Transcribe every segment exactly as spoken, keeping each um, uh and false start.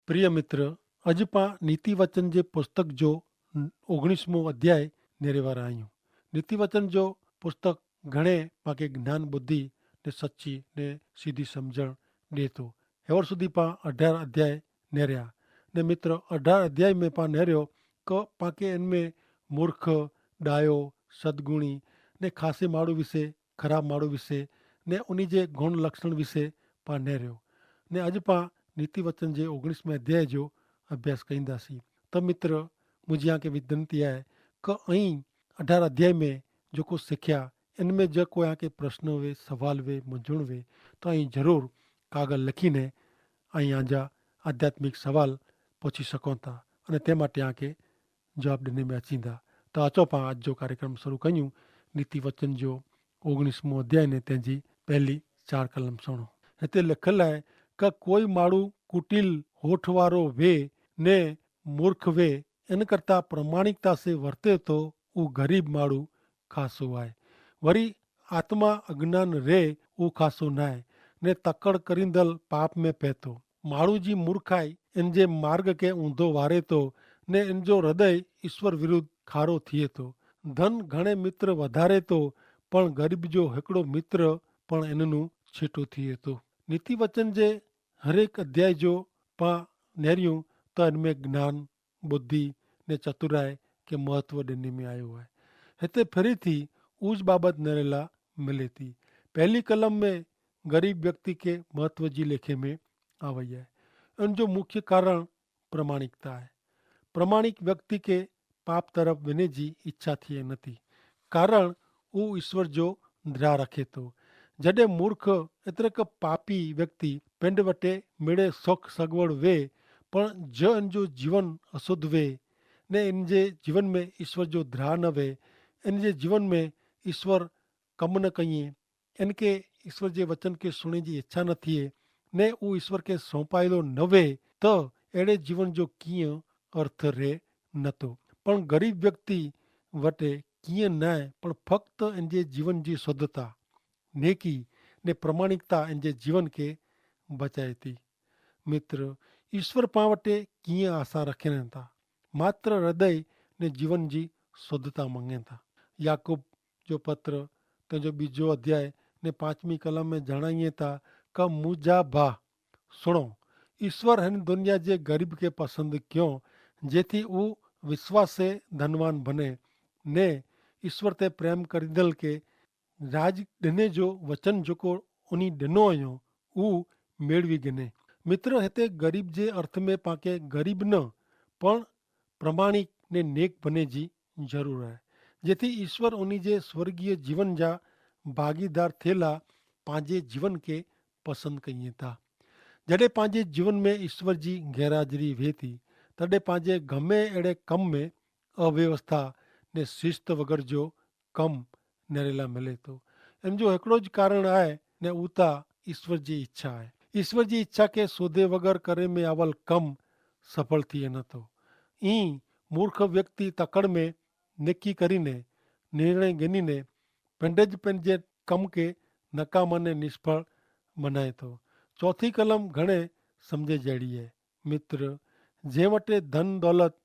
પ્રિય મિત્ર, અજ પાં નીતિ વચન જે પુસ્તક જો ઓગણીસમો અધ્યાય નેરેવારા આયું. નીતિ વચન જો પુસ્તક ઘણે પાંકે જ્ઞાન બુદ્ધિ ને સચ્ચી ને સીધી સમઝણ દેતો. હેવર સુધી પાં અઢાર અધ્યાય નેર્યા. ને મિત્ર, અઢાર અધ્યાય મેં પાં નેર્યો કે પાંકે એન મેં મૂર્ખ, ડાયો, સદગુણી ને ખાસે માડૂ વિશે, ખરાબ માડૂ વિશે ને ઉની જે ગુણ લક્ષણ વિશે પાં નેર્યો. ને અજ પાં નીતિ વચન જે ઓગણીસમે અધ્યાય જો અભ્યાસ કઈંદા સી. તો મિત્ર, મુઝે યાંકે વિનંતી આય કે અહીં અઢાર અધ્યાય મેં જોકો સિખ્યા, એન મેં જો કોઈ યાંકે પ્રશ્ન વે, સવાલ વે, મંજૂણ વે, તો અહીં જરૂર કાગળ લખીને અહીં આજા આધ્યાત્મિક સવાલ પહોંચી શકો થા. અને તે માટે યાંકે જવાબ દેને મેં અચીંદા. તો આચો પાં આજ જો કાર્યક્રમ શરૂ કહ્યું. નીતિ વચન જો ઓગણીસમો અધ્યાય ને તેની પહેલી ચાર કલમ સુણો. હેતે લખેલ હૈ કે કોઈ માડૂ કુટિલ, હોઠવારો વે ને મૂર્ખ વે, એન કરતા પ્રમાણિકતા સે વર્તે તો ઉં ગરીબ માડૂ ખાસો આય. વરી આત્મા અજ્ઞાન રે ઉં ખાસો નાય, ને તકડ કરીંદલ પાપ મેં પહતો. માડૂ જી મૂર્ખાઈ એન જે માર્ગ કે ઊંધો વારે તો, ને એન જો હૃદય ઈસ્વર વિરુદ્ધ ખારો થિયે તો. ધન ઘણે મિત્ર વધારે તો, પણ ગરીબ જો હેકડો મિત્ર પણ એનનું છેટો થિયે તો. નીતિ વચન જે હરેક અધ્યાય જો પાં નેર્યું, તો એન મેં જ્ઞાન, બુદ્ધિ ને ચતુરાઈ કે મહત્વ દેને મેં આયો હૈ. હેતા ફેરી થી ઉજ બાબત નેરેલા મિલે થી. પહેલી કલમ મેં ગરીબ વ્યક્તિ કે મહત્વ જી લેખે મેં આવય હૈ. એન જો મુખ્ય કારણ પ્રમાણિકતા હૈ. પ્રમાણિક વ્યક્તિ કે પાપ તરફ વેને જી ઇચ્છા થી નથી, કારણ ઉ ઇશ્વર જો દ્રા રખે તો. જડે મૂર્ખ એતરે કે પાપી વ્યક્તિ પેંડ વટે મેળે સોખ સગવડ વે, પણ જો એન જો જીવન અશુદ્ધ વે ને એન જે જીવન મેં ઇશ્વર જો દ્રા ન વે, એન જે જીવન મેં ઇશ્વર કમ ન કહિએ, એન કે ઇશ્વર જે વચન કે સુણે જી ઇચ્છા ન થિયે ને ઉ ઇશ્વર કે સોંપાયેલો ન વે, તો એડે જીવન જો કિયા અર્થ રે નતો. પણ ગરીબ વ્યક્તિ વટે કિયા નાય, પણ ફક્ત એન જે જીવન જી શુદ્ધતા, નેકી ને પ્રમાણિકતા એન જે જીવન કે બચાયતી. મિત્ર, ઇશ્વર પાં વટે કિયા આશા રખેને તા? માત્ર હૃદય ને જીવન જી શુદ્ધતા મંગેતા. યાકૂબ જો પત્ર તેનો બીજો અધ્યાય ને પાંચમી કલમ મેં જણાયે તા, કે મુજા ભા સુણો, ઇશ્વર હૈં દુનિયા જે ગરીબ કે પસંદ ક્યો, જેથી ઉ વિશ્વાસે ધનવાન ભને ને ઇશ્વર તે પ્રેમ કરીદલ કે રાજ ડેને જો વચન જોકો ઉની ડેનો અયો ઉ મેળવી ગને. મિત્ર, હેતા ગરીબ જે અર્થ મેં પાંકે ગરીબ ન પણ પ્રમાણિક ને નેક ભને જી જરૂર હૈ, જેથી ઇશ્વર ઉની જે સ્વર્ગીય જીવન જા ભાગીદાર થેલા પાંજે જીવન કે પસંદ કહિએ તા. જડે પાંજે જીવન મેં ઇશ્વર જી ગેરહાજરી વેતી, તડે પાંજે ગમે એડે કમ મેં અવ્યવસ્થા ને શિસ્ત વગર જો કમ નેરેલા મિલે તો. એન જો હેકડો જ કારણ આય ને ઉતા ઇશ્વર જી ઇચ્છા આય. ઇશ્વર જી ઇચ્છા કે સોધે વગર કરે મેં આવલ કમ સફળ થિયે નતો. ઈ મૂર્ખ વ્યક્તિ તકડ મેં નેકી કરીને નિર્ણય ગનીને પેંડે જ પેંજે કમ કે નકામ અને નિષ્ફળ મનાય તો. ચોથી કલમ ઘણે સમઝે જેડી હૈ. મિત્ર, જે વટે ધન દોલત,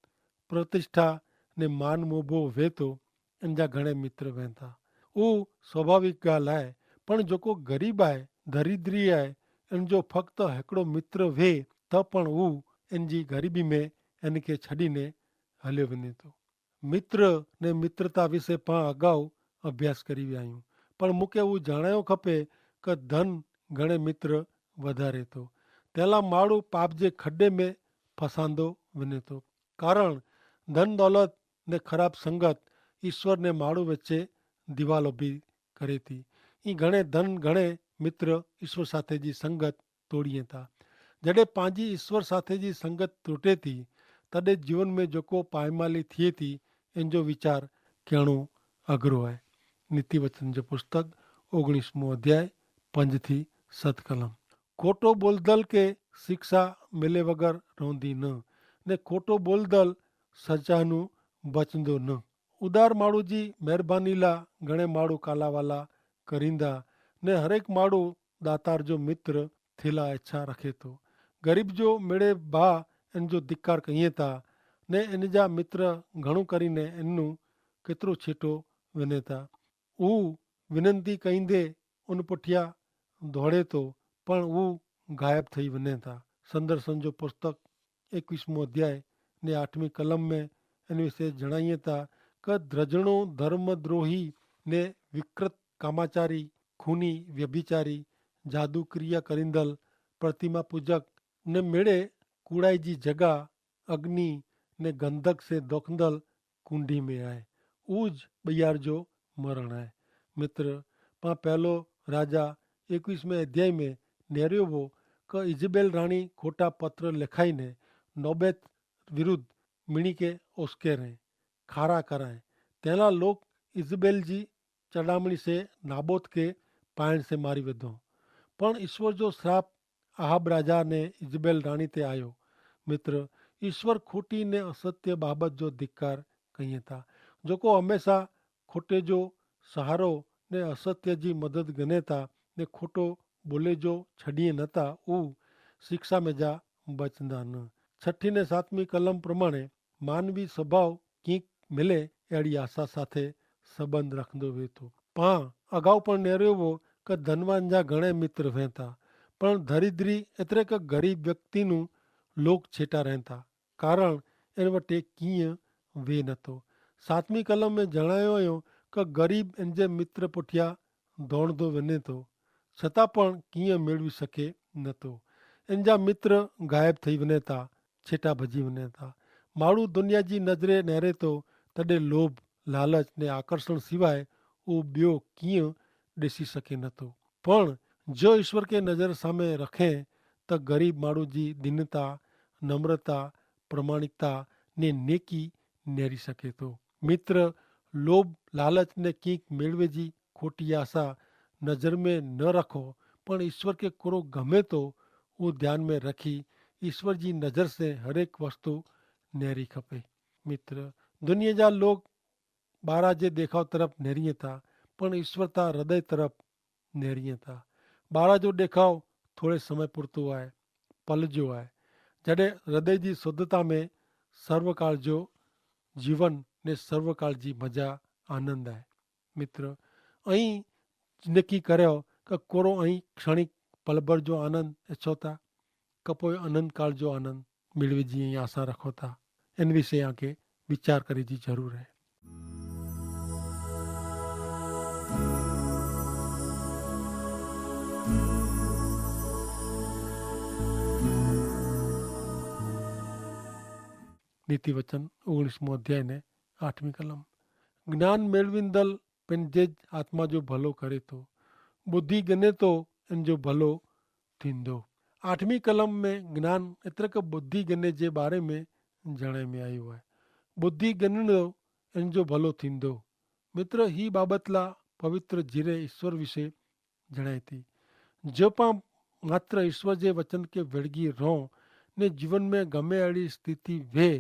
પ્રતિષ્ઠા ને માન મોભો વેતો, એન જા ઘણે મિત્ર વેતા. ઉ સ્વાભાવિક ગાલ આય. પણ જોકો ગરીબ આય, દરિદ્રી આય, એન જો ફક્ત હેકડો મિત્ર વે, તો પણ ઉ એન જી ગરીબી મેં એન કે છડીને હલ્યો વેને તો. મિત્ર ને મિત્રતા વિશે પાં અગાઉ અભ્યાસ કરી વ્યાયું, પણ મુકે ઉં જણાયો ખપે કે ધન ઘણે મિત્ર વધારે તો તેલા માડૂ પાપ જે ખડ્ડે મેં ફસાંદો વને તો. કારણ ધન દોલત ને ખરાબ સંગત ઇશ્વર ને માડૂ વચ્ચે દિવાલ ઉભી કરે તી. ઇં ઘણે ધન ઘણે મિત્ર ઇશ્વર સાથે જી સંગત તોડિયે તા. જડે પાંજી ઇશ્વર સાથે જી સંગત તૂટે તી, તદે જીવન મેં જોકો પાયમાલી થિયે તી, એન જો વિચાર કહેણો અગ્રો હૈ. નીતિ વચન જો પુસ્તક ઓગણીસમો અધ્યાય પંજ થી સત કલમ. ખોટો બોલદલ કે શિક્ષા મેલે વગર રોંધી ન, ને ખોટો બોલદલ સજાનું બચંદો ન. ઉદાર માડૂ જી મહેરબાની લા ઘણે માડૂ કાલાવાલા કરીંદા, ને હરેક માડૂ દાતાર જો મિત્ર થેલા એચ્છા રખે તો. ગરીબ જો મેડે ભા એન જો ધિક્કાર કહિયે તા, ને એન જા મિત્ર ઘણું કરીને એનનું કેતરો છેટો વેને તા. ઉહ વિનંતી કઈંદે ઉન પુઠ્યા ધોડે તો, પણ ઉહ ગાયબ થઈ વેને તા. સંદર્શન જો પુસ્તક એકવીસમો અધ્યાય ને આઠમી કલમ મેં એન વિશે જણાયે તા, કે દ્રજણો ધર્મદ્રોહી ને વિકૃત કામાચારી, ખૂની વ્યભિચારી, જાદુક્રિયા કરીંદલ, પ્રતિમા પૂજક ને મેડે કુડાઈ જી જગા અગ્નિ ને ગંધક સે દોખંદલ કુંડી મેં આય. ઉજ બૈયાર જો મરણ આય. મિત્ર, પા પહેલો રાજા એકવીસ મેં અધ્યાય મેં નેર્યો વો, કે ઇઝબેલ રાણી ખોટા પત્ર લેખાઈ ને નોબેત વિરુદ્ધ મિણી કે ઓસ્કે રહે, ખારા કરાએ. તેના લોક ઇઝબેલ જી ચડામણી સે નાબોત કે પાયણ સે મારી વેધો. પણ ઇશ્વર જો શ્રાપ આહાબ રાજા ને ઇઝબેલ રાણી તે આયો. મિત્ર, ઇશ્વર ખોટી ને અસત્ય બાબત જો ધિક્કાર કહિયે તા. જોકો હમેંશા ખોટે જો સહારો ને અસત્ય જી મદદ ગને તા ને ખોટો બોલે જો છડિયે નતા ઉ શિક્ષા મેં જા બચંદા ન. છઠી ને સાતમી કલમ પ્રમાણે માનવી સ્વભાવ કિંક મિલે એડી આશા સાથે સંબંધ રાખંદો વેતો. પા અગાઉ પણ નેરેવો કે ધનવાન જા ઘણે મિત્ર વેતા, પણ ધરિદ્રી એતરે કે ગરીબ વ્યક્તિનું લોક છેટા રહેતા, કારણ એન વટે કિંય વે નતો. સાતમી કલમ મેં જણાયો અયો કે ગરીબ એન જે મિત્ર પુઠ્યા ધોણ ધો વેને તો, છતાં પણ કિંય મેળવી શકે નતો. એન જા મિત્ર ગાયબ થઈ વેને તા, છેટા ભજી વેને તા. માણુ દુનિયા જી નજરે નહેરે તો તદે લોભ, લાલચ ને આકર્ષણ સિવાય ઉ બ્યો કિંય દેસી શકે નતો. પણ જો ઈશ્વર કે નજર સામે રખે તો ગરીબ માણુ જી દિનતા, નમ્રતા, પ્રમાણિકતા ને નેકી નેરી શકે તો. મિત્ર, લોભ, લાલચ ને કિંક મેળવે જી ખોટી આશા નજર મેં ન રાખો, પણ ઈશ્વર કે કોરો ગમે તો ઉં ધ્યાન મેં રખી ઈશ્વર જી નજર સે હરેક વસ્તુ નેરી ખપે. મિત્ર, દુનિયા જા લોક બારા જે દેખાવ તરફ નેરી થા, પણ ઈશ્વર તા હૃદય તરફ નેરી થા. બારા જો દેખાવ થોડે સમય પૂરતો આય, પલ જો આય, જડે હૃદય જી શુદ્ધતા મેં સર્વકાળ જો જીવન ને સર્વકાળ જી મજા આનંદ આય. મિત્ર, અહીં જિંદગી કર્યો કે કોરો અહીં ક્ષણિક પલભર જો આનંદ એછો થા, કપોય અનંતકાળ જો આનંદ મેળવી જી અહીં આશા રખો થા? એન વિશે આંકે વિચાર કરી જી જરૂર હૈ. નીતિ વચન ઓગણીસમો અધ્યાય ને આઠમી કલમ. જ્ઞાન મેળવીંદલ પેનજે જ આત્મા જો ભલો કરે તો, બુદ્ધિ ગને તો એન જો ભલો થીંદો. આઠમી કલમ મેં જ્ઞાન એતરે કે બુદ્ધિ ગને જે બારે મેં જણાઈ મેં આયુ હૈ. બુદ્ધિ ગને તો એન જો ભલો થીંદો. મિત્ર, હી બાબતલા પવિત્ર જીરે ઈશ્વર વિશે જણાઈ તી. જો પાં માત્ર ઈશ્વર જે વચન કે વેડગી રોં ને જીવન મેં ગમે આડી સ્થિતિ વે,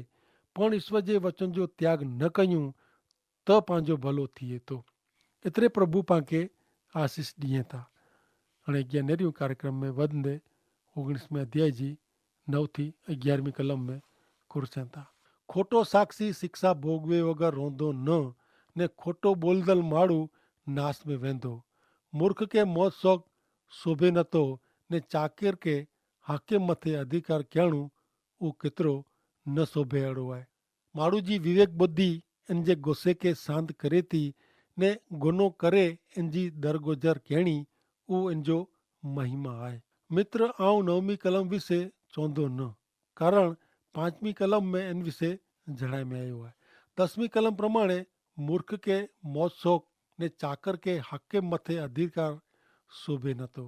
પણ ઈશ્વર જે વચન જો ત્યાગ ન કહ્યું, તો પાંજો ભલો થિયે તો. એતરે પ્રભુ પાંકે આશીસ દિયે તા. અને અગિયાર નેરિયું કાર્યક્રમ મેં વધને ઓગણીસમે અધ્યાય જી નવ થી અગિયારમી કલમ મેં કુરસે તા. ખોટો સાક્ષી શિક્ષા ભોગવે વગર રોંધો ન, ને ખોટો બોલદલ માડૂ નાસ મેં વેંધો. મૂર્ખ કે મોત શોખ શોભે નતો, ને ચાકર કે હાકે મતે અધિકાર કહેણું ઉં કેતરો ન શોભે એડો આય. માડૂ જી વિવેક બુદ્ધિ એન જે ગોસે કે શાંત કરે તી, ને ગોનો કરે એન જી દરગોજર કહેણી ઉં એન જો મહિમા આય. મિત્ર, આઉં નવમી કલમ વિશે ચોંધો ન, કારણ પાંચમી કલમ મેં એન વિશે જણાય મેં આયો આય. દસમી કલમ પ્રમાણે મૂર્ખ કે મોત શોખ ને ચાકર કે હાકે મતે અધિકાર શોભે નતો.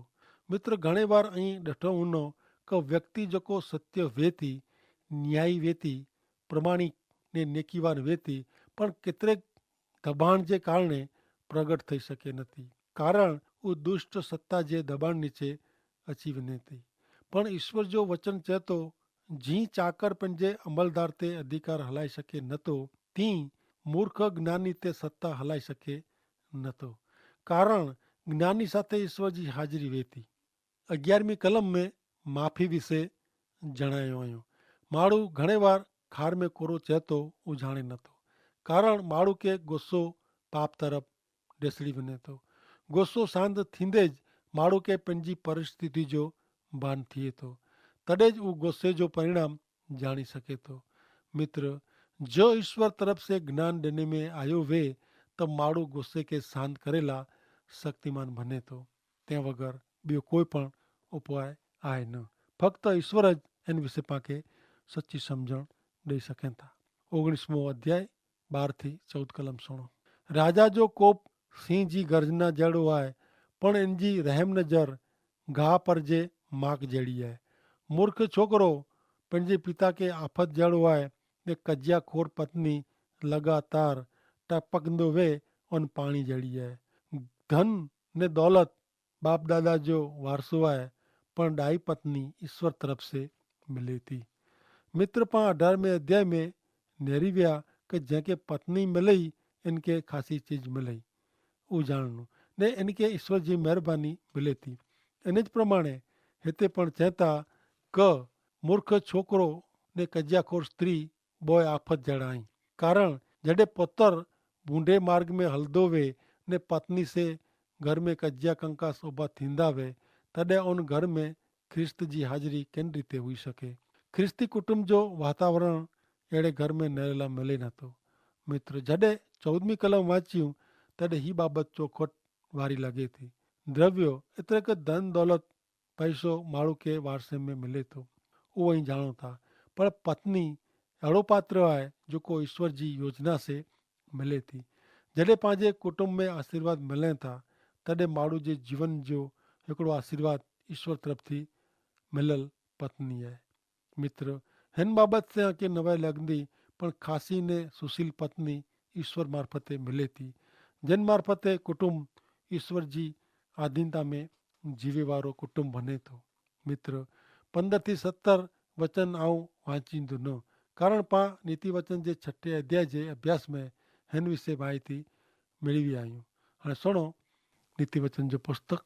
મિત્ર, ઘણે વાર અહીં ડેઠો હુનો કે વ્યક્તિ જોકો સત્ય વેતી, ન્યાયી વેતી, પ્રમાણિક ને નેકીવાન વેતી, પણ કેતરેક દબાણ જે કારણે પ્રગટ થઈ શકે નથી, કારણ ઉં દુષ્ટ સત્તા જે દબાણ નીચે અચીવ નથી. પણ ઈશ્વર જો વચન ચેતો, જી ચાકર પન જે અમલદાર તે અધિકાર હલાઈ શકે નતો, તી મૂર્ખ જ્ઞાની તે સત્તા હલાઈ શકે નતો, કારણ જ્ઞાની સાથે ઈશ્વર જી હાજરી વેતી. અગિયારમી કલમ મેં માફી વિશે જણાયો આયો. માણુ ઘણે વાર ખાર મેં કોરો ચેતો ઉજાણે નતો, કારણ માણુ કે ગોસો પાપ તરફ ડેસડી વને તો. ગોસો શાંત થીંદે જ માણુ કે પનજી પરિસ્થિતિ જો ભાન થિયે તો, તદે જ ઉં ગોસે જો પરિણામ જાણી સકે તો. મિત્ર, જો ઈસ્વર તરફ સે જ્ઞાન દેને મેં આયો વે, તો માણુ ગોસે કે શાંત કરેલા શક્તિમાન ભને તો. તે વગર બિયો કોઈ પણ ઉપાય આય ન. ફક્ત ઈસ્વર જ એન વિશે પાંકે સચ્ચી સમઝણ દઈ સકેતા. ઓગણીસમો અધ્યાય બાર થી ચૌદ કલમ સુણો. રાજા જો કોપ સિંહ જી ગર્જના જેડો આય, પણ એનજી રહેમ નજર ગાહ પર જે માક જેડી આય. મૂર્ખ છોકરો પનજે પિતા કે આફત જેડો આય, ને કજ્યાખોર પત્ની લગાતાર ટપકંદો વે અન પાણી જેડી આય. ધન ને દોલત બાપ દાદા જો વારસો આય, પણ ડાઈ પત્ની ઈસ્વર તરફ સે મિલે થી. મિત્ર, પાં અઢારમે અધ્યાય મેં નેરી વ્યા કે જેંકે પત્ની મિલે, એનકે ખાસી ચીજ મિલે, ઉજાણનું, ને એનકે ઈસ્વર જી મહેરબાની મિલે થી. એન જ પ્રમાણે હેતે પણ ચેતા કે મૂર્ખ છોકરો ને કજ્યાખોર સ્ત્રી બોય આફત જેડા હૈં. કારણ જડે પોતર ભૂંડે માર્ગ મેં હલદો વે ને પત્ની સે ઘર મેં કજ્યા કંકાસ ઉભા થીંદા વે, તદે ઉન ઘર મેં ખ્રિસ્ત જી હાજરી કેન રીતે હુઈ શકે? ખ્રિસ્તી કુટુંબ જો વાતાવરણ એડે ઘર મેં નરેલા મલે નતો. મિત્ર, જડે ચૌદમી કલમ વાંચ્યું, તદે હી બાબત ચોખટ વારી લગે થી. દ્રવ્યો એતરે કે ધન દોલત પૈસો માણુ કે વારસે મેં મિલે તો, ઉ અહીં જાણો થા. પણ પત્ની એડો પાત્ર આય જોકો ઈસ્વર જી યોજના સે મિલે થી. જડે પાંજે કુટુંબ મેં આશીર્વાદ મિલે થા, તદે માણુ જે જીવન જો હિકડો આશીર્વાદ ઈસ્વર તરફ થી મિલલ પત્ની આય. મિત્ર, હેન બાબત સે આંકે નવાઈ લગદી, પણ ખાસી ને સુશીલ પત્ની ઈસ્વર મારફતે મિલે થી, જેન મારફતે કુટુંબ ઈસ્વર જી આધીનતા મેં જીવે વારો કુટુંબ ભને તો. મિત્ર, પંદર થી સત્તર વચન આઉં વાંચી દો ન, કારણ પા નીતિ વચન જે છઠ્ઠે અધ્યાય જે અભ્યાસ મેં હેન વિશે માહિતી મેળવી આયું. અને સુણો, નીતિ વચન જો પુસ્તક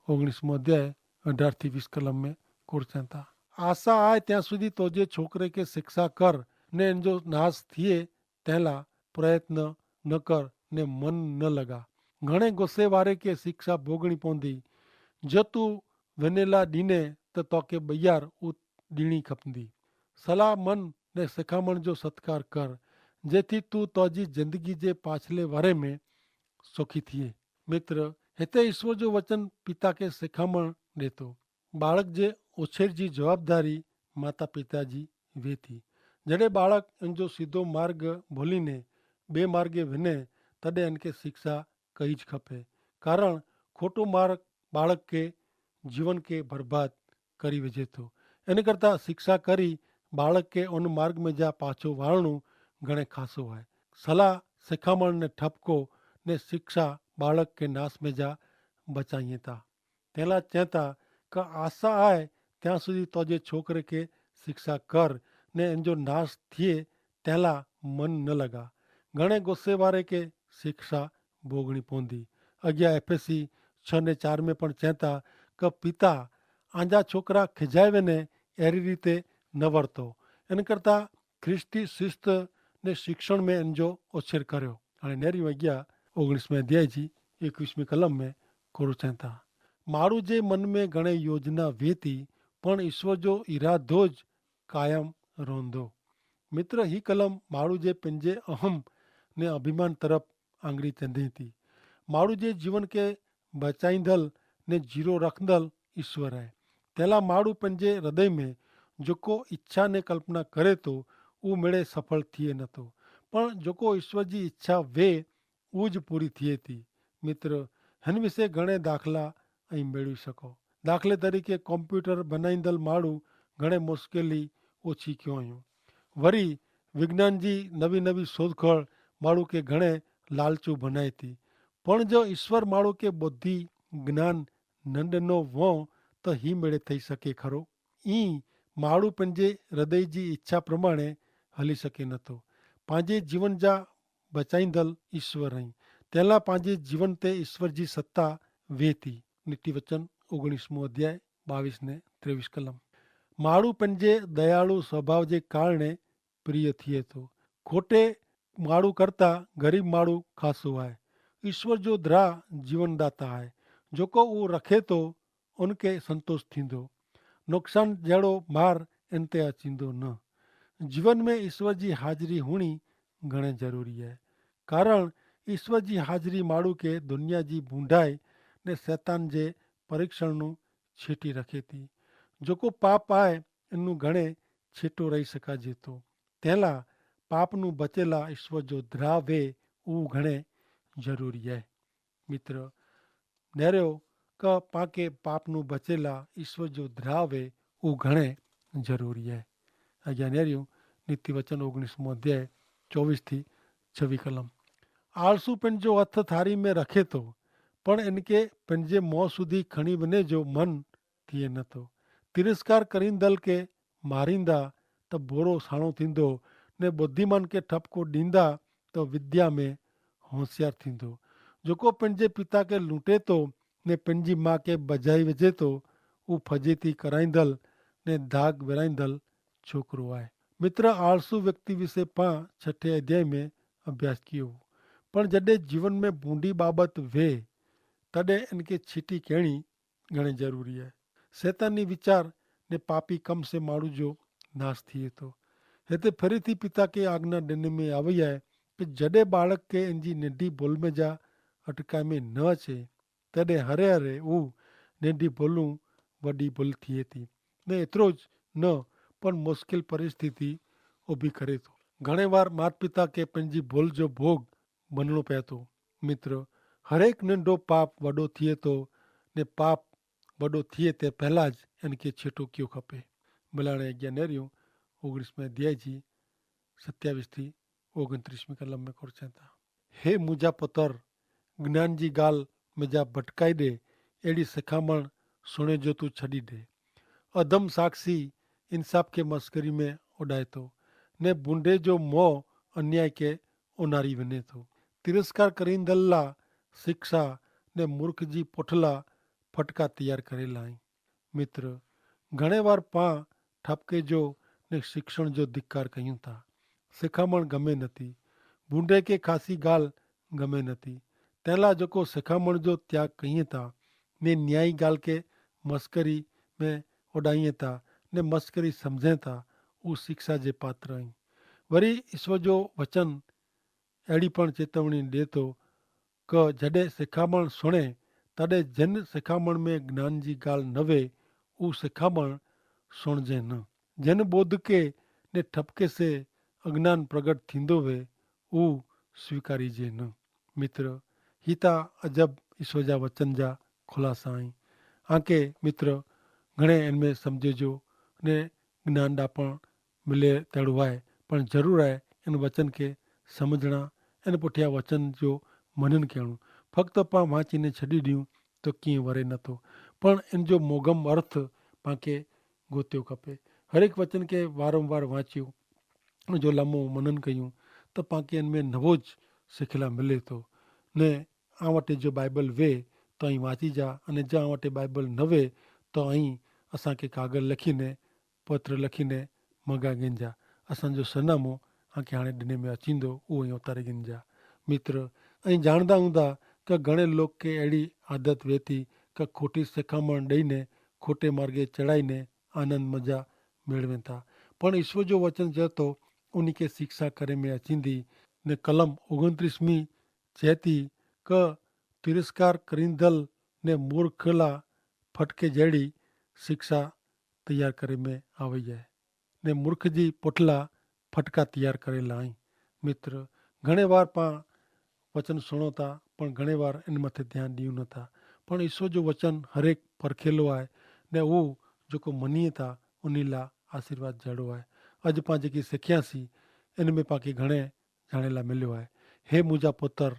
ઓગણીસમો અધ્યાય અઢાર થી વીસ કલમ મેં કોરચેતા. આશા આય ત્યાં સુધી તો જે છોકરે કે શિક્ષા કર, ને એન જો નાશ થિયે તેલા પ્રયત્ન ન કર, ને મન ન લગા. ઘણે ગુસ્સે વારે કે શિક્ષા ભોગણી પોંધી. જો તું વેનેલા દીને તો તોકે બૈયાર ઉત દીણી ખપંદી. સલાહ મન ને સિખામણ જો સત્કાર કર, જેથી તું તોજી જિંદગી જે પાછલે વારે મેં સોખી થિયે. મિત્ર, હેતા ઈસ્વર જો વચન પિતા કે સિખામણ દેતો. બાળક જે ઓછેર જી જવાબદારી માતા પિતા જી વેતી. જડે બાળક એન જો સીધો માર્ગ ભોલી ને બે માર્ગે વિને, તદે એન કે શિક્ષા કઈ જ ખપે. કારણ ખોટો માર્ગ બાળક કે જીવન કે બરબાદ કરી વજે તો. એન કરતા શિક્ષા કરી બાળક કે ઉન માર્ગ મેં જા પાછો વારણું ઘણે ખાસો હૈ. સલાહ, સિખામણ ને ઠપકો ને શિક્ષા બાળક કે નાસ મેં જા બચાઈ થા. તેલા ચેતા કે આશા આય ત્યાં સુધી તોજે છોકરે કે શિક્ષા કર, ને એન જો નાસ થિયે તેલા મન ન લગા. ઘણે ગુસ્સે વારે કે શિક્ષા ભોગણી પોંધી. અગિયા એફેસી છ ને ચાર મેં પણ ચેતા કે પિતા આંજા છોકરા ખિજાય વેને એરી રીતે ન વર્તો. એન કરતા ખ્રિસ્તી શિસ્ત ને શિક્ષણ મેં એન જો ઓછેર કર્યો. અને નેરી વગ્યા ઓગણીસમે અધ્યાય જી એકવીસમી કલમ મેં કોરો ચેતા. માણુ જે મન મેં ઘણે યોજના વેતી, પણ ઈસ્વર જો ઈરાદો જ કાયમ રોંધો. મિત્ર, હી કલમ માણુ જે પંજે અહમ ને અભિમાન તરફ આંગરી ચંધે તી. માણુ જે જીવન કે બચાઈંદલ ને જીરો રખંદલ ઈસ્વર હૈ. તેલા માણુ પંજે હૃદય મેં જોકો ઇચ્છા ને કલ્પના કરે તો ઉમેડે સફળ થિયે નતો, પણ જોકો ઈસ્વર જી ઇચ્છા વે ઉજ પૂરી થિયે તી. મિત્ર, હન વિશે ઘણે દાખલા અહીં મેળવી શકો. દાખલે તરીકે કોમ્પ્યુટર બનાઈંદલ માણુ ઘણે મુશ્કેલી ઓછી ક્યો અયો. વરી વિજ્ઞાન જી નવી નવી શોધખોળ માણુ કે ઘણે લાલચુ ભનાયતી. પણ જો ઈસ્વર માણુ કે બુદ્ધિ, જ્ઞાન નંડનો વો, તો હી મેળે થઈ શકે ખરો? ઈ માણુ પંજે હૃદય જી ઇચ્છા પ્રમાણે હલી શકે નતો. પાંજે જીવન જા બચાઈંદલ ઈસ્વર હૈં. તેલા પાંજે જીવન તે ઈસ્વર જી સત્તા વેતી. નીતિ વચન ઓગણીસમો અધ્યાય બાવીસ ને ત્રેવીસ કલમ. માણુ પન જે દયાળુ સ્વભાવ જે કારણે પ્રિય થિયે તો. ખોટે માણુ કરતા ગરીબ માણુ ખાસો આય. ઈસ્વર જો દ્રાહ જીવનદાતા આય. જોકો ઉહ રખે તો ઉનકે સંતોષ થીંદો. નુકસાન જેડો માર એન તે અચીંદો ન. જીવન મેં ઈસ્વર જી હાજરી હુણી ઘણે જરૂરી આય. કારણ ઈસ્વર જી હાજરી માણુ કે દુનિયા જી ભૂંડાઈ ને સૈતાન જે પરિક્ષણ નું છેટી રખે તી. જોકો પાપ આય એનનું ઘણે છેટો રહી સકાજે તો. તેલા પાપનું બચેલા ઈસ્વર જો દ્રાહ વે ઉં ઘણે જરૂરી આય. મિત્ર, નેર્યો કે પાંકે પાપનું બચેલા ઈસ્વર જો દ્રાહ વે ઉં ઘણે જરૂરી આય. અજ્ઞા નેર્યું નીતિ વચન ઓગણીસમો અધ્યાય ચોવીસ થી છવી કલમ. આળસુ પેનજો હથ થારી મેં રખે તો પણ એનકે પેનજે મોં સુધી ખણી વને જો મન થિયે નતો. તિરસ્કાર કરીંદલ કે મારીંદા તો ભોરો સાણો થીંદો, ને બુદ્ધિમાન કે ઠપકો દીંદા તો વિદ્યા મેં હોંસિયાર થીંદો. જોકો પન જે પિતા કે લૂંટે તો ને પન જી મા કે બજાઈ વજે તો ઉં ફજેતી કરાઈંદલ ને ધાગ વેરાઈંદલ છોકરો આય. મિત્ર, આળસુ વ્યક્તિ વિશે પાં છઠે અધ્યાય મેં અભ્યાસ કિયો. પણ જડે જીવન મેં ભૂંડી બાબત વે તદે એનકે છીટી કહેણી ઘણી જરૂરી હૈ. સૈતાની વિચાર ને પાપી કમ સે માણુ જો નાસ થિયે તો. હેતા ફેરી થી પિતા કે આજ્ઞા દેને મેં આવયા હૈ કે જડે બાળક કે એનજી નેંધી ભોલ મેં જા અટકાઈ મેં ન છે, તેડે હરે હરે ઉં નેંધી ભોલ ઉં વડી ભોલ થિયે થી. ને એતરો જ ન પણ મુશ્કેલ પરિસ્થિતિ ઉભી કરે તો. ઘણે વાર માત પિતા કે પેનજી ભોલ જો ભોગ બનણો પૈતો. મિત્ર, હરેક નેંધો પાપ વડો થિયે તો ને પાપ વડો થિયે તે પહેલા જ એનકે છેટો કિયો ખપે. ભલાણે અજ્ઞા નેર્યું ઓગણીસ મેં અધ્યાય જી સત્યાવીસ થી ઓગણત્રીસ મેં કલમ મેં કોરચેતા. હે મુજા પતર, જ્ઞાન જી ગાલ મેં જા ભટકાઈ દે એડી સખામણ સુણે જો તું છડી દે. અધમ સાક્ષી ઇન્સાફ કે મસ્કરી મેં ઉડાયતો ને બુંડે જો મોં અન્યાય કે ઉનારી વને તો. તિરસ્કાર કરીંદલા શિક્ષા ને મૂર્ખ જી પોઠલા ફટકા તૈયાર કરેલા હૈં. મિત્ર, ઘણે વાર પાં ઠપકે જો ને શિક્ષણ જો ધિક્કાર કહ્યું થા. સિખામણ ગમે નથી. ભૂંડે કે ખાસી ગાલ ગમે નથી. તેલા જોકો સિખામણ જો ત્યાગ કહિયે થા ને ન્યાયી ગાલ કે મસ્કરી મેં ઉડાહિયે થા ને મસ્કરી સમઝે થા, ઉસ શિક્ષા જે પાત્ર હૈં. વરી ઈસ્વર જો વચન એડી પણ ચેતવણી દેતો કે જડે સિખામણ સુણે તદે જેન સિખામણ મેં જ્ઞાન જી ગાલ નવે ઉસ સિખામણ સુણજે ન. જેન બોધકે ને ઠપકે સે અજ્ઞાન પ્રગટ થીંદો વે ઉસ સ્વીકારી જે ન. મિત્ર, હિતા અજબ ઈસ્વર જા વચન જા ખુલાસા હૈં. આંકે મિત્ર, ઘણે એન મેં સમઝે જો ને જ્ઞાન ડાપણ મિલે તેડવાય પણ જરૂર આય એન વચન કે સમઝણા એન પુઠ્યા વચન જો મનન કહેણું. ફક્ત પાં વાંચીને છડી દિયું તો કિંય વરે નતો પણ એન જો મોગમ અર્થ પાંકે ગોત્યો ખપે. હરેક વચન કે વારંવાર વાંચ્યું જો લમો મનન કહ્યું તો પાંકે એન મેં નવો જ સિખલા મિલે તો. ને આ વટે જો બાઈબલ વે તો અહીં વાંચી જા અને જો આ વટે બાઈબલ નવે તો અહીં અસાંકે કાગર લખીને પત્ર લખીને મગા ગેંજા. અસાંજો સરનામો આંકે હાણે ડેને મેં અચીંદો ઉહ અહીં ઉતારે ગેંજા. મિત્ર, અહીં જાણદા હુંદા કે ઘણે લોક કે એડી આદત વેતી કે ખોટી સેખામણ ડઈને ખોટે માર્ગે ચડાઈને આનંદ મજા મેળવેતા. પણ ઈસ્વર જો વચન જેતો ઉની કે શિક્ષા કરે મેં અચીંદી ને કલમ ઓગણત્રીસમી ચેતી કે તિરસ્કાર કરીંદલ ને મૂર્ખલા ફટકે જેડી શિક્ષા તૈયાર કરે મેં આવે જાય. ને મૂર્ખ જી પોટલા ફટકા તૈયાર કરેલા હૈં. મિત્ર, ઘણે વાર પાં વચન સુણોતા પણ ઘણે વાર એન મતે ધ્યાન દિયું નતા. પણ ઈસુ જો વચન હરેક પરખેલો આય ને ઉં જોકો મનીએ તા ઉની લા આશીર્વાદ જેડો આય. અજ પાં જેકી સિખ્યા સી એન મેં પાંકે ઘણે જાણેલા મિલ્યો આય. હે મુઝે પુતર,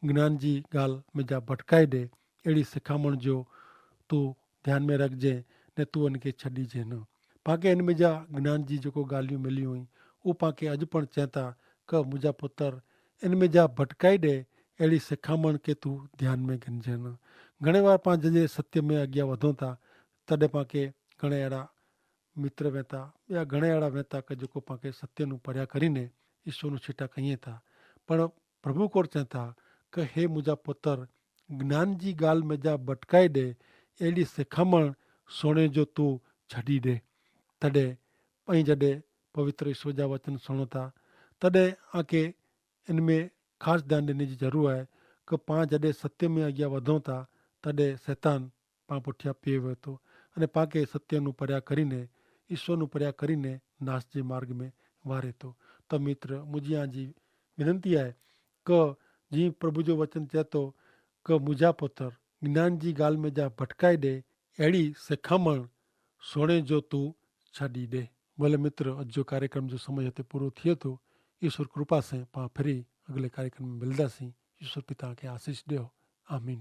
જ્ઞાન જી ગાલ મેં જા ભટકાઈ દે એડી સિખામણ જો તું ધ્યાન મેં રખજે ને તું એન કે છડી જે ન. પાંકે એન મેં જા જ્ઞાન જી જોકો ગાલિયું મિલિયું હૈં ઉપાંકે અજ પણ ચેંતા કે મુઝે પુતર, એન મેં જા ભટકાઈ દે એડી સિખામણ કે તું ધ્યાન મેં ગિનજે ન. ઘણે વાર પાંકે જે સત્ય મેં અગિયા વધો તા તદે પાંકે ઘણે એડા મિત્ર વેતા યા ઘણા એડા વેતા કે જેકો પાંકે સત્યનું પર્યા કરીને ઈસોનું છીટા કહિએ થા. પણ પ્રભુ કોર ચેતા કે હે મુજા પોતર, જ્ઞાન જી ગાલ મેં જા ભટકાઈ દે એડી સેખામણ સોણે જો તું છડી દે. તદે પૈં જડે પવિત્ર ઈસોજા વચન સોણો થા, તદે આકે એન મેં ખાસ ધ્યાન દેને જી જરૂર આય કે પાં જડે સત્ય મેં અગિયા વધો થા, તદે સૈતાન પાં પુઠ્યા પીવે તો અને પાંકે સત્યનું પર્યા કરીને ઈસોનું પર્યા કરીને નાસ જે માર્ગ મેં વારે તો. તો મિત્ર મુજી આજી વિનંતી આય કે જી પ્રભુ જો વચન ચેતો કે મુજા પોતર જ્ઞાન જી ગાલ મેં જા ભટકાઈ દે એડી સેખામણ સોણે જો તું છડી દે. ભલે મિત્ર અજ જો કાર્યક્રમ જો સમય હતે પૂરો થિયે તો ઈસુર કૃપા સે પાં ફરી અગલે કાર્યક્રમ મેં મિલદા સી. ઈસુર પિતા કે આશીસ દેઓ. આમીન.